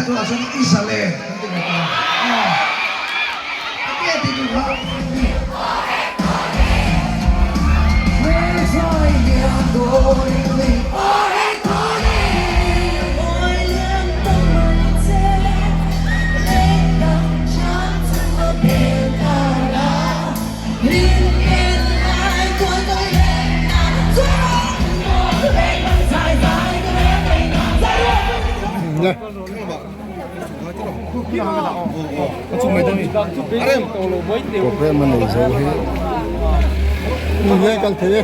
tunah chuan i zalen kan ti ve ta a. Enge tih duh kha? Programme a nei zo hi nge kal thei e.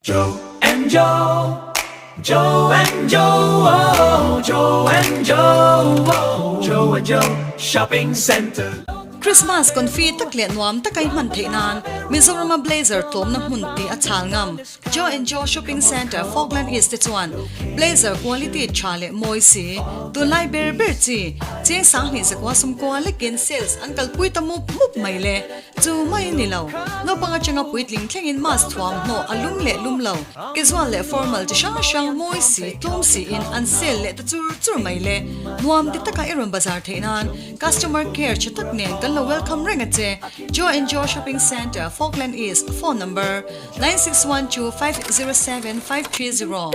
Joe and Joe, Joe and Joe, oh, Joe and Joe, oh, Joe and Joe Shopping Center. Christmas confi tak leh nuam taka i hman theih nan Mizorama Blazer tlawmna hmun tih a chhal ngam. Joe and Joe Shopping Centre, Falkland East te chuan Blazer quality tha leh mawi si, tunlai ber ber chi, cheng sanghnih zakua sumkua lekin sales an kalpui ta mup mup mai le. Chu mai a ni lo. Naupang atanga puitling thlengin mask thuam hnawh a lum leh lum lo. Casual leh formal chi hrang hrang mawi si, tlawm siin an sale leh ta chur chur mai le. Nuam ti taka i rawn bazar theih nan customer care tha tak nen kan lo welcome reng a che. Joe and Joe Shopping Centre, Falkland East, Phone number, 9612 507 530.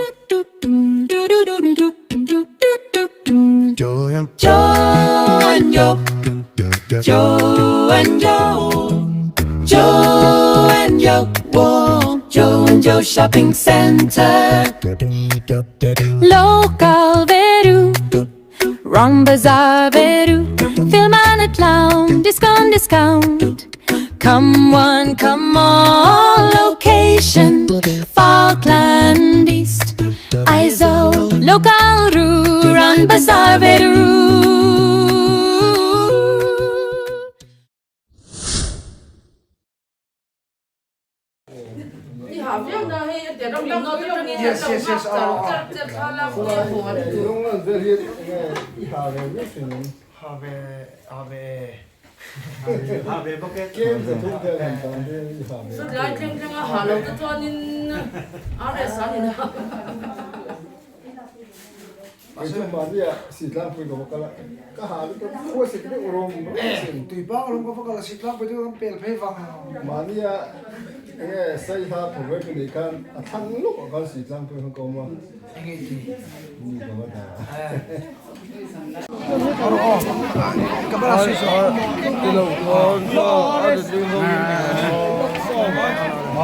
Joe and Joe, Joe and Joe, Joe and Joe, whoa, Joe and Joe Shopping Center. Local veru, Wrong bazaar veru, Film and a clown, discount, discount. Come one, come all, location, Falkland East, Aizawl, local ru, Rang bazaar veru. Yes yes yes aw aw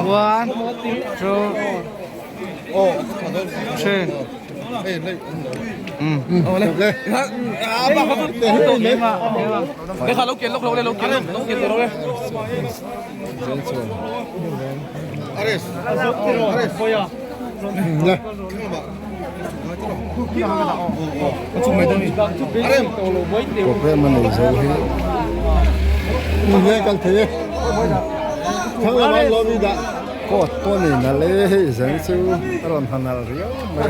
One, two, three. Programme a nei zo hi nge kal thei e thang lama lawmi dah coat pawh a nei nalh e hei zan chu a rawn ha nalh riau mai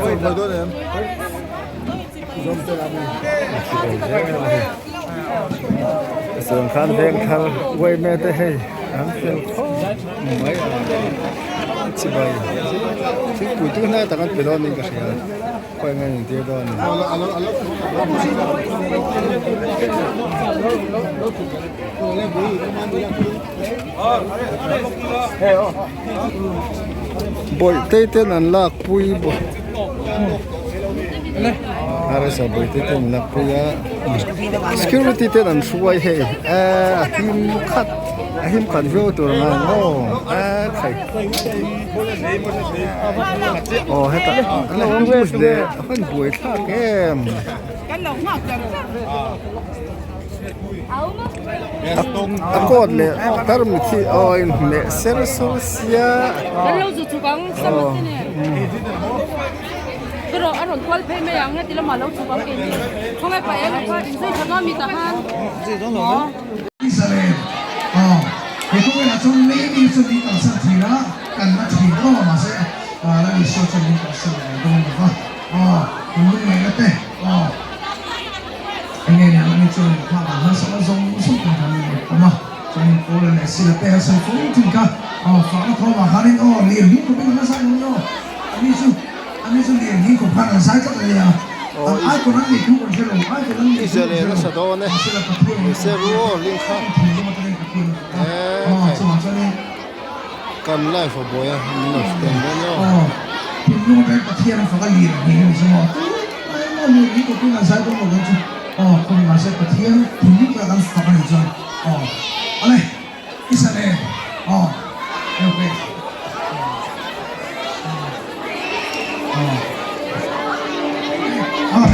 a chuan khan veng thar uaime te hei an fel khawp mai a chibai thingpui tu hnai tak an pe dawn niin ka hria khawi enge an intir dawn a ni. Bawihtei ten an lak pui bawk aresa bawihtei ten an lak pui a security ten an hruai hei ehh a him khat a him khat viau tur ang a maw ehh khai aw hetah an lo bus leh a han buai thlak em. A coat leh tarmit hi aw a inhmeh ser sawr sia aw. Israel. Aw, he khawvelah chuan maybe chuan min kalsan thin a, kan la thin aw, mahse Lal Isua chuan min kalsan ngai dawn lo va, aw, kan lungngaihna te, aw, eng nge niang ani chuan min phak ang harsatna zawng zawng kan kan awm a, chuanin Paula leh Sila te a sawi fo thin kha, aw, fakna thawmah khanin aw, lir hming khawpin an la zai lo ni aw, ani chu. Ani chu lian hi kawp khan an zai tlat a nia. An icon an nih thu kan hre lo, icon an nih thu kan hre lo. Mahsela Pathian in a awm tih a thinlung atangin Pathian a fak a. Aw chuvang chuanin Kan life a buai a, min lo hriat dawn nia. Aw thinlung atangin Pathian a fak a lian hi a ni chu maw. Tunlai maw lian hi kawpin an zai dawn lo dawn chu. Aw khawi mahse Pathian thinlung taka kan fak a nih chuan aw ale. I sa le aw ok aw aw.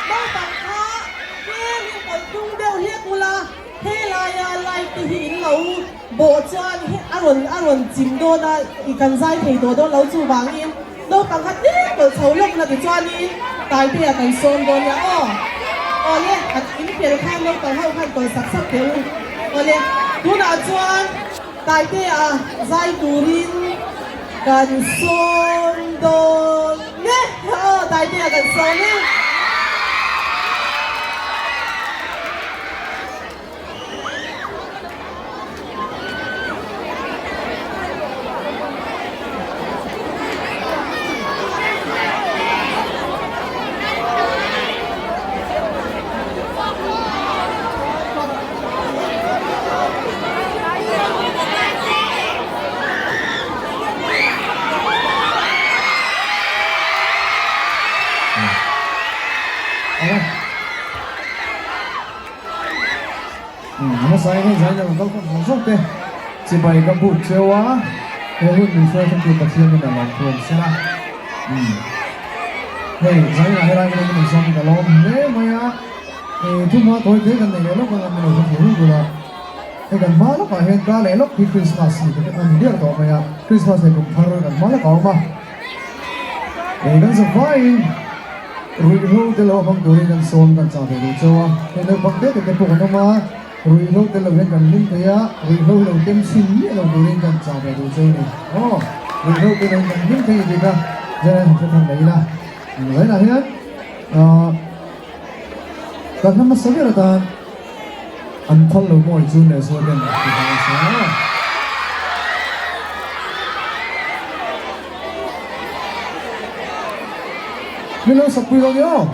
Naupang kha tlem in kawlh tung deuh hlek ula, he laia light te hi in lo bawh chuan a rawn a rawn chim dawn a, i kan zai thei tawh dawn lo chuvangin naupang kha tlem kawlh chho lawk la tichuanin Taitea kan sawm dawn nia aw. Awle, in fel khan naupang ho khan kawlh sak sak teh u. Awle, tunah chuan. Taitea zai turin kan sawm dawn e. Aw Taitea kan sawm e. Chibai ka buk cheu a, he hun min hruai thlengtu Pathianin a lawm thu awm se la. Hei zainah helai hmun atangin inzawm hi ka lawm hle mai a. Thumhma tawi te kan nei leh lawk ang a, min lo hre thei ruk ula. Hei kan hma lawkah hian ka leh lawk hi Christmas ni te a ni der tawh mai a, Christmas leh kum thar kan hma lawkah a awm a. Hei kan zavaiin ruihhlo te lo hmang turin kan sawm kan chah ve duh chauh a, hei naupang te te te pawh kan awm a, ruihhlo te lo hian kan hlim thei a, ruihhlo hi lo tem chhin miah lo turin kan chah ve duh chauh a ni. Aw, ruihhlo te lo in kan hlim thei bik a, zan han hre thar mai ila. Zainah hian ahh. Ka hla hmasa ber atan an phal lo mawi chu leh zual hian ti hla a sa a. Min lo sak pui lo ni aw.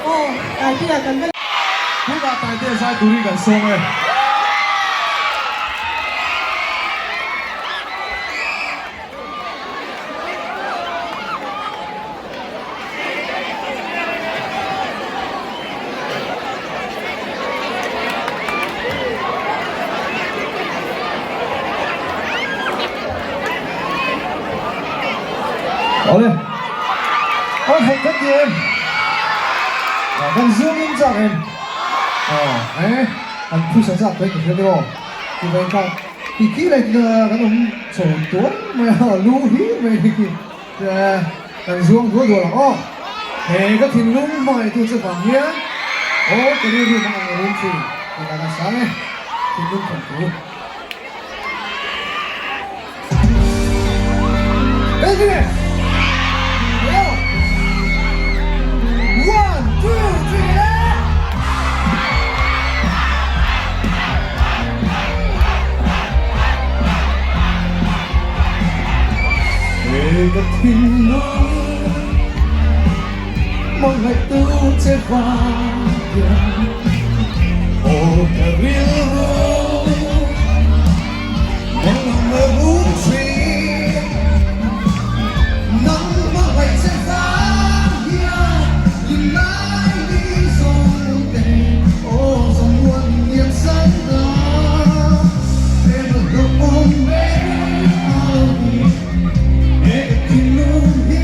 Aw Taitea kan va. Tunah Taitea zai turin kan sawm e. Awle, an hawk kan ti em? Kan zoom in chak em? Aw, e, an phusa chak te ka hria tiraw? Chuvang kha ti khi leh kan awm chho tuar mai a, lu hi mai ni khi. Kan zuang dual dual ang aw. He ka thinlung hmangaihtu chu vang hian aw ka rilru hmang ang rum thin tih lah kan sang e, thinlung thawnthu. Ready? Hello? One, two, three, le! He ka thinlung hmangaihtu che vang hian aw ka rilru manglam a rum thin nang hmangaih che vang hian inlai ni zawng te aw zamuan liam san ta hmel hlauhawm reng a ni he ka thinlung hi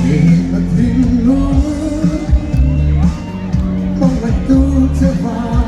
he ka thinlung hmangaihtu che vang.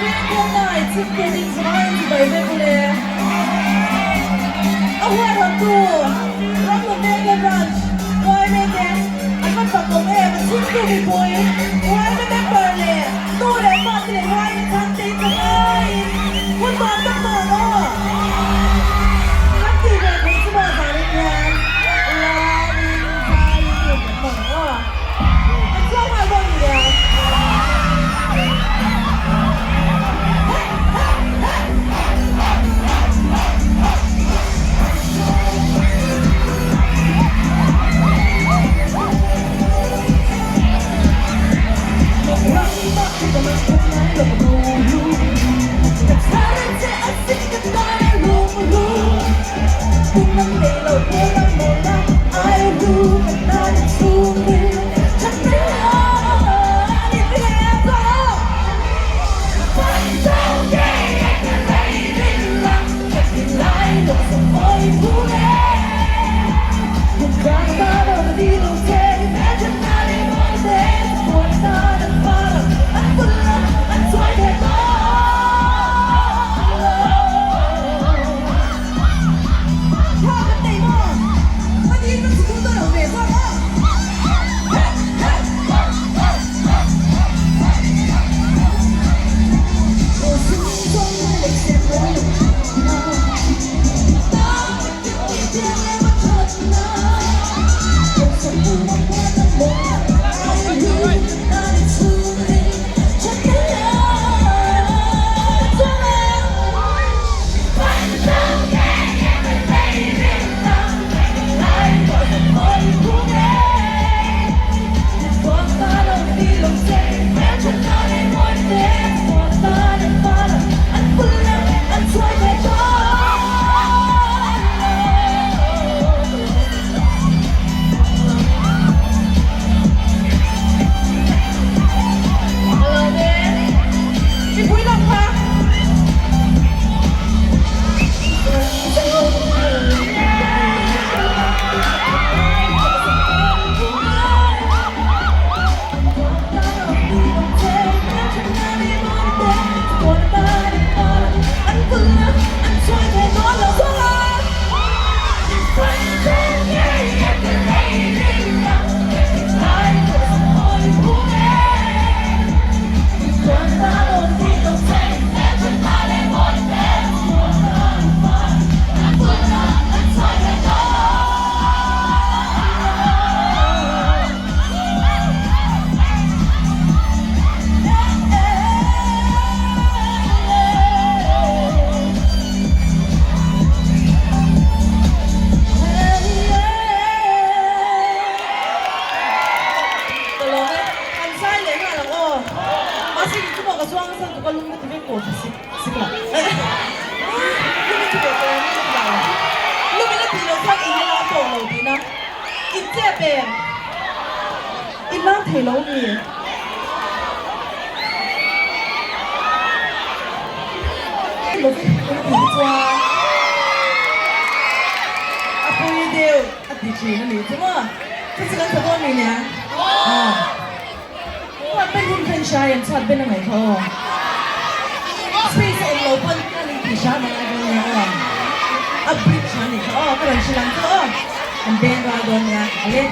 Riangkhawmnai chhimtu ding zawngin chibai vek ule. A huaihawttu Ramhlun Venge Branch yma te an va fakawm em? A chhimtu mipui yma member leh nu leh pa te leh yma chhangte in chawngaiin hun nuam tak hmang ang aw. Kan tih ve theih chu maw zanin hian lamin zaiin hun kan hmang ang aw. Kan chuang nghal dawn ni le. Ka lawm e, kan zai leh nghal ang aw. Mahse kei chu maw ka zuang nasa lutuk a lung na ti vek tawh sik sik la. Lung a ti ve tawh em ka ti lo. Lung in a tih loh chuan in la tawh lo tihna. In chep em? In lam thei lo mi? Lovin in tih hi chuan a pui deuh a ti thin a nih chu maw? Chu chu kan tha dawn mi nia? Aw. Chhuat ben hun kha in hria em? Chhuat ben a ngaih kha aw. Space a awm lo pawn kan in tih hram a ngai dawn nia aw. A bridge a nih kha aw, ka rawn hre lang chu aw. Kan beng ral dawn nia, ale.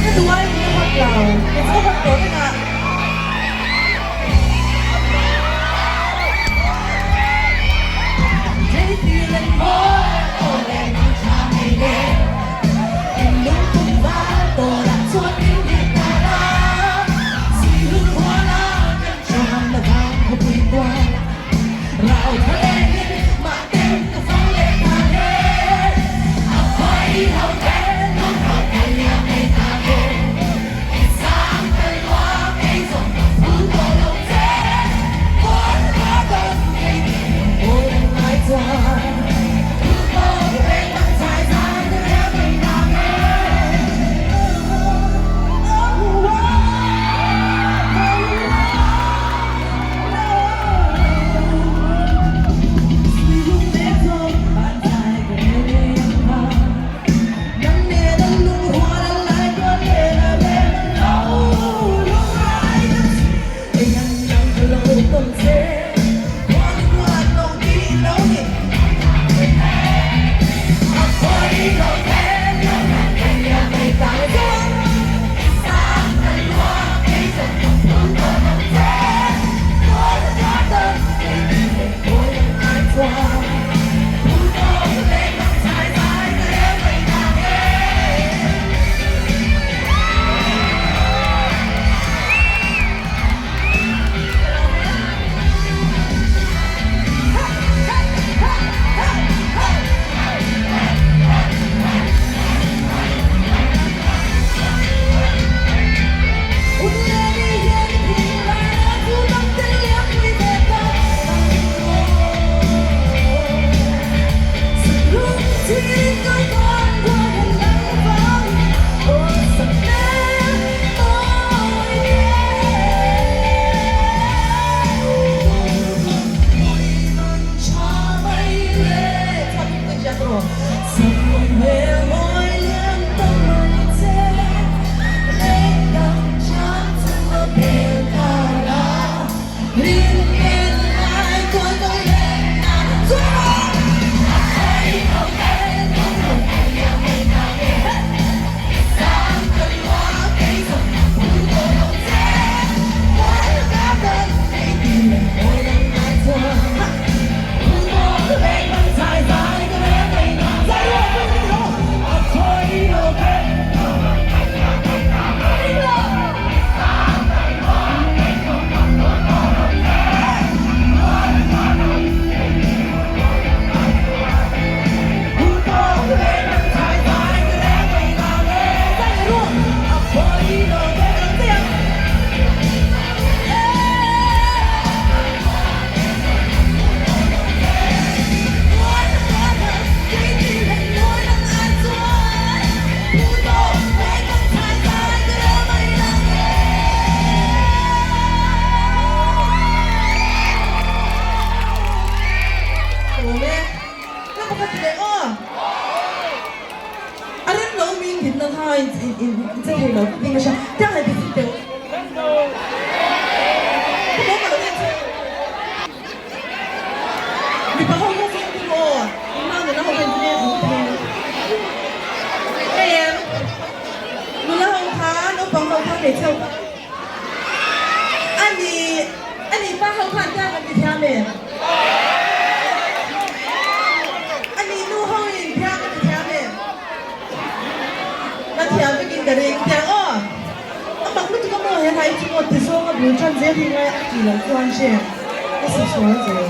Ka duh ai min hawt lo, ka chu hawt tawh vek a. kha in in in che thei lo ding ka hria tiang han ti chhin teh u. Ka maw ka lo en che. Mipa ho hian fing thung aw, in nau nula ho hian tinge an thung. Hei em, nula ho kha naupang ho kha hmeichhe ho kha ani ani pa ho khan tiang an ti thiam em? Ani nu ho in tiang an ti thiam em? Ka thiam vekin ka ring tiang aw. A mak lutuk a maw he hlai chu maw ti zawng a bul tan zel hi ngai a tih loh chuan hre ka sa sual zel.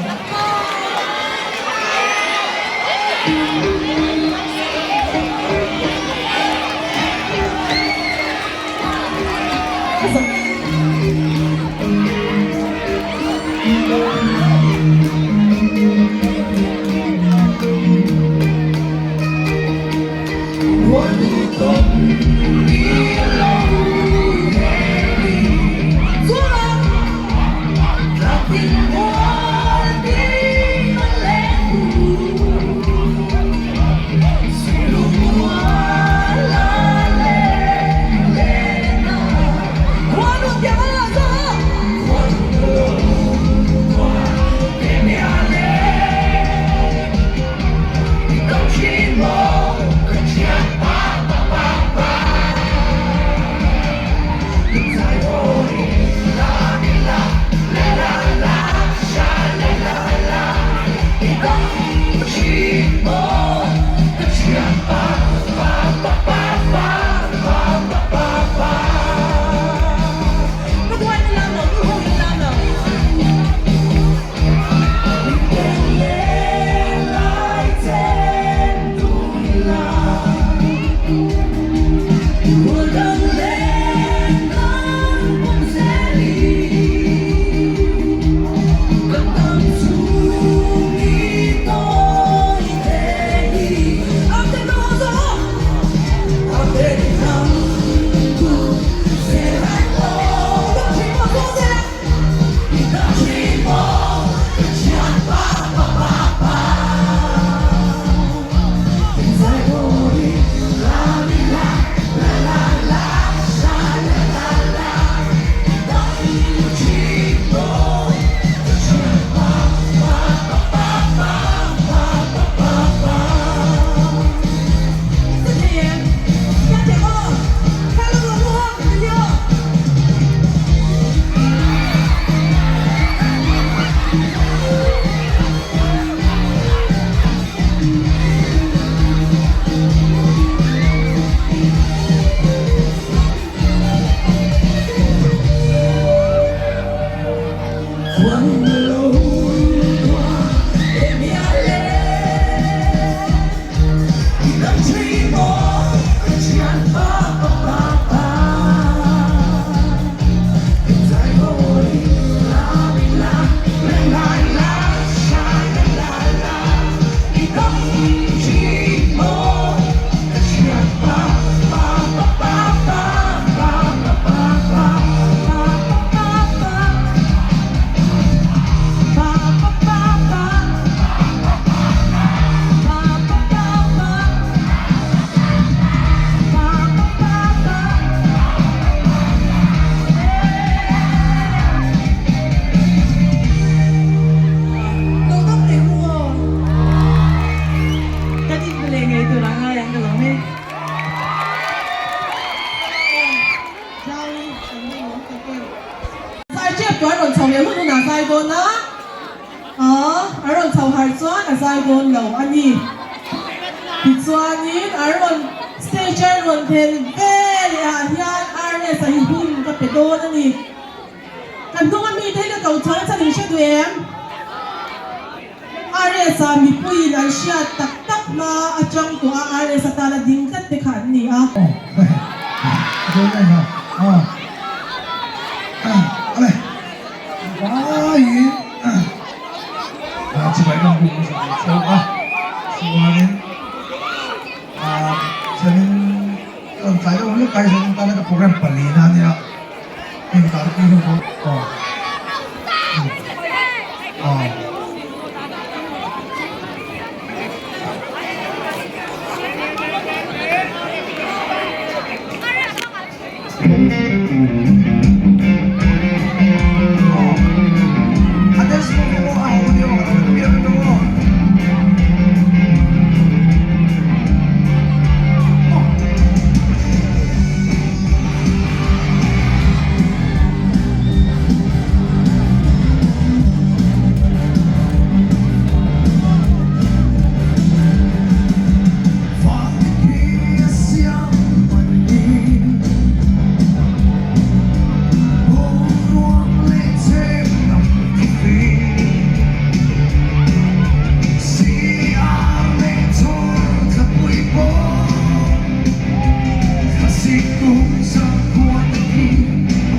Kum sakhua te khi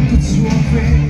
ka chhuak ve.